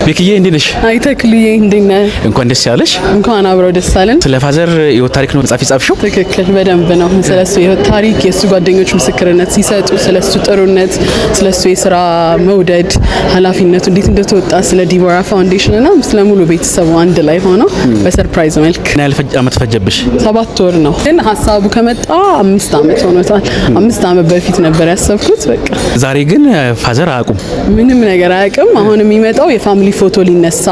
ቤክዬ፣ እንዴት ነሽ? አይ ተክልዬ፣ እንዴት ነህ? እንኳን ደስ ያለሽ። እንኳን አብረው ደስ አለን። ስለ father የህይወት ታሪክ ነው መጽሐፍ የጻፍሽው? ትክክል፣ በደንብ ነው። ስለሱ የህይወት ታሪክ የእሱ ጓደኞች ምስክርነት ሲሰጡ፣ ስለሱ ጥሩነት፣ ስለሱ የስራ መውደድ፣ ኃላፊነቱ እንዴት እንደተወጣ፣ ስለ ዲቦራ ፋውንዴሽን እና ስለ ሙሉ ቤተሰቡ አንድ ላይ ሆኖ በ surprise መልክ። ምን ያህል ዓመት ፈጀብሽ? 7 ወር ነው፣ ግን ሀሳቡ ከመጣ 5 ዓመት ሆኖታል። 5 ዓመት በፊት ነበር ያሰብኩት። በቃ። ዛሬ ግን father አያውቁም። ምንም ነገር አያውቅም። አሁን የሚመጣው የ family ፎቶ ሊነሳ፣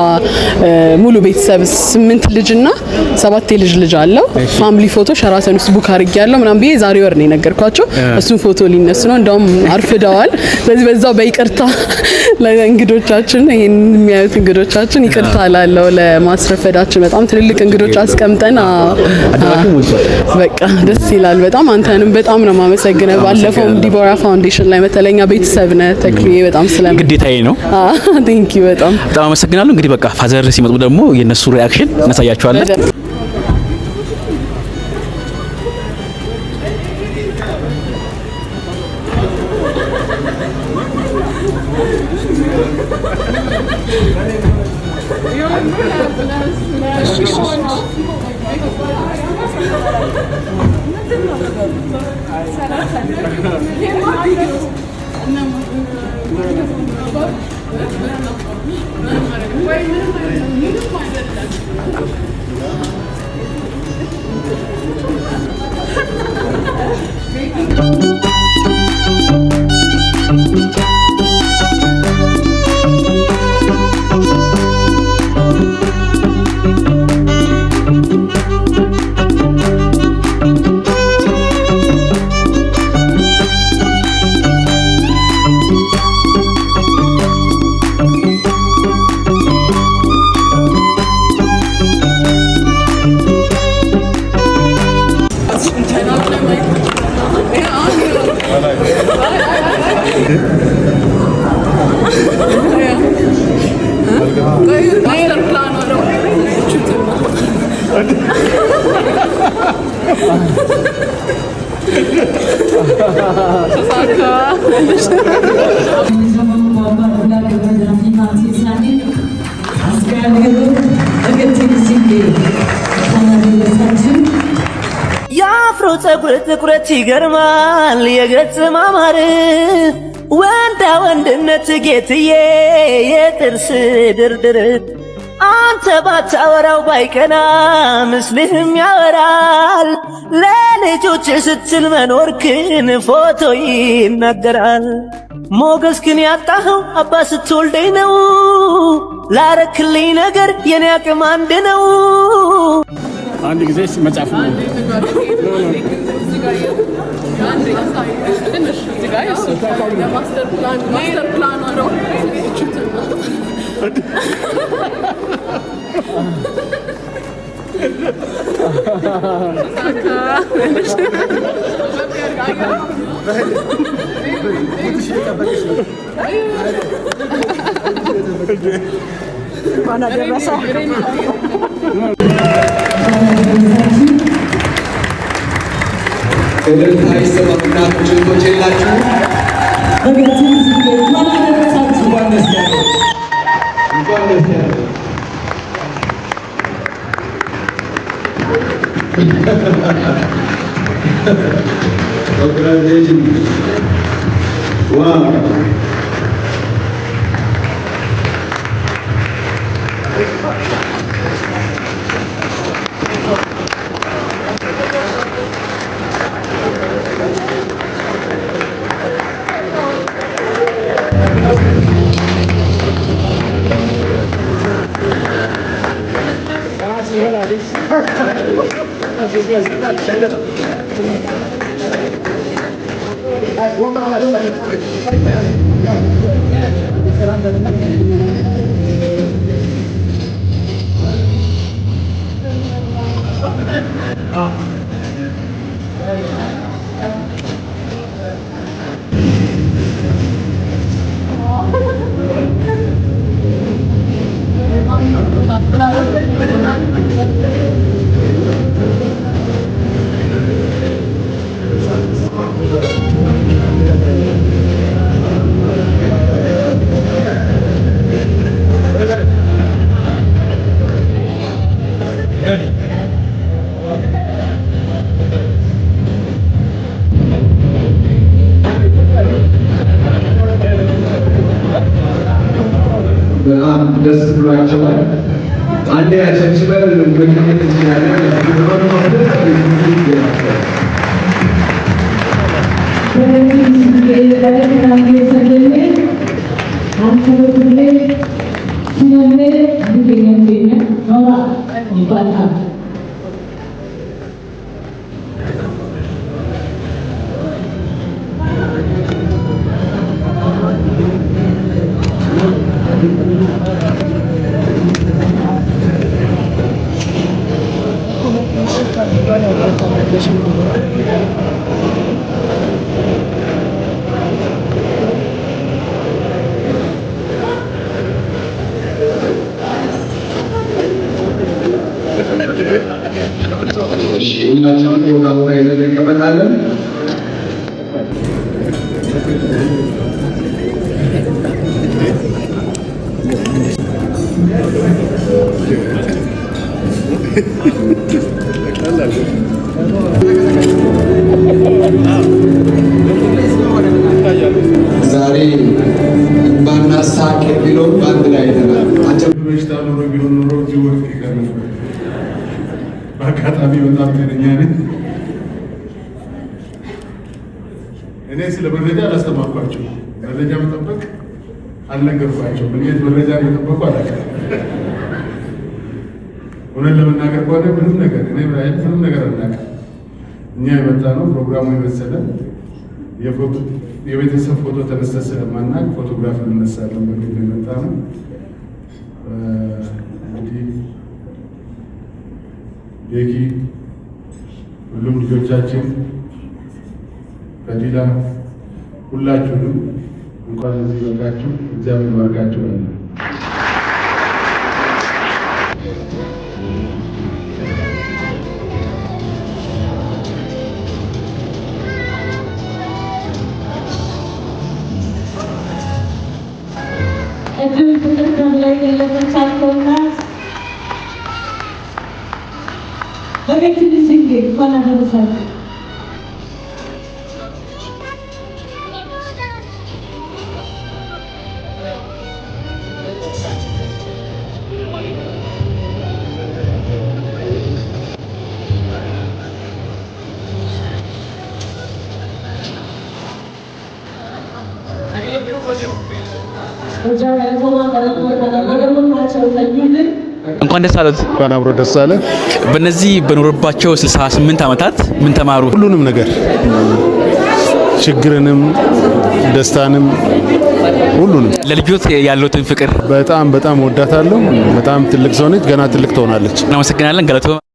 ሙሉ ቤተሰብ ስምንት ልጅና ሰባት የልጅ ልጅ አለው። Family ፎቶ ሸራተን ውስጥ book አድርጌያለሁ ምናምን ብዬ ዛሬ ወር ነው የነገርኳቸው። እሱን ፎቶ ሊነሱ ነው። እንደውም አርፍደዋል። ስለዚህ በዛው በይቅርታ ለእንግዶቻችን፣ ይሄን የሚያዩት እንግዶቻችን ይቅርታ ላለው ለማስረፈዳችን፣ በጣም ትልልቅ እንግዶች አስቀምጠን በቃ ደስ ይላል በጣም። አንተንም በጣም ነው የማመሰግነው። ባለፈውም ዲቦራ ፋውንዴሽን ላይ መተለኛ ቤተሰብ ነህ ተክልዬ፣ በጣም ስለም ግዴታዬ ነው። Thank you በጣም። በጣም አመሰግናለሁ። እንግዲህ በቃ father ሲመጡ ደግሞ የእነሱ reaction እናሳያቸዋለን። የአፍሮ ፀጉር ትኩረት ይገርማል፣ የገጽ ማማር፣ ወንዳ ወንድነት ጌትዬ፣ የጥርስ ድርድር፣ አንተ ባታወራው ባይቀና ምስልህም ያወራል። ለልጆች ስትል መኖርክን ፎቶ ይናገራል። ሞገስክን ያጣኸው አባ ስትወልደኝ ነው። ላረክልኝ ነገር የኔ አቅም አንድ ነው። አንድ ጊዜ መጽሐፍ ነው። Master plan ነው። እንኳን አደረሰ። እልልታ ይሰማ። እናቶች፣ እህቶች የላችሁ? Baga እንኳን አደረሳችሁ። እንኳን ደስ ያለ፣ እንኳን ደስ ያለ። Congratulations. Wow. በጣም ደስ ብሏቸዋል። አንዴ አጨብጭበን መገኘት እንችላለን። ሁላችንም ቦታ ቦታ ይዘን እንቀመጣለን። ዛሬ እንባና ሳቅ የሚለውን በአንድ ላይ አይተናል። በሽታ ኖሮ ቢሆን ኖሮ እዚህ ወድቅ ይቀር ነበር። በአጋጣሚ በጣም ጤነኛ ነኝ። እኔ ስለ መረጃ አላስተማርኳቸው። መረጃ መጠበቅ አልነገርኳቸውም። እንዴት መረጃ እንደጠበቁ አላውቅም። እውነት ለመናገር ከሆነ ምንም ነገር እኔ ምንም ነገር አናውቅም። እኛ የመጣ ነው ፕሮግራሙ የመሰለ የቤተሰብ ፎቶ ተነስተን ስለማናውቅ ፎቶግራፍ እንነሳለን በሚል ነው የመጣ ነው። እንግዲህ ቤኪ፣ ሁሉም ልጆቻችን፣ ፈዲላ፣ ሁላችሁንም እንኳን እዚህ በቃችሁ። እግዚአብሔር ባርካችሁ። ቅድም ፍቅር ተብላ የገለጸቻቸው እናት በቤት ልጅ እንኳን አደረሳችሁ። እንኳን ደስ አሉት። እንኳን አብሮ ደስ አለ። በእነዚህ በኖረባቸው 68 ዓመታት ምን ተማሩ? ሁሉንም ነገር፣ ችግርንም ደስታንም ሁሉንም። ለልጆት ያለውትን ፍቅር? በጣም በጣም ወዳታለሁ። በጣም ትልቅ ሰው ነች። ገና ትልቅ ትሆናለች። እናመሰግናለን። Galatoomaa።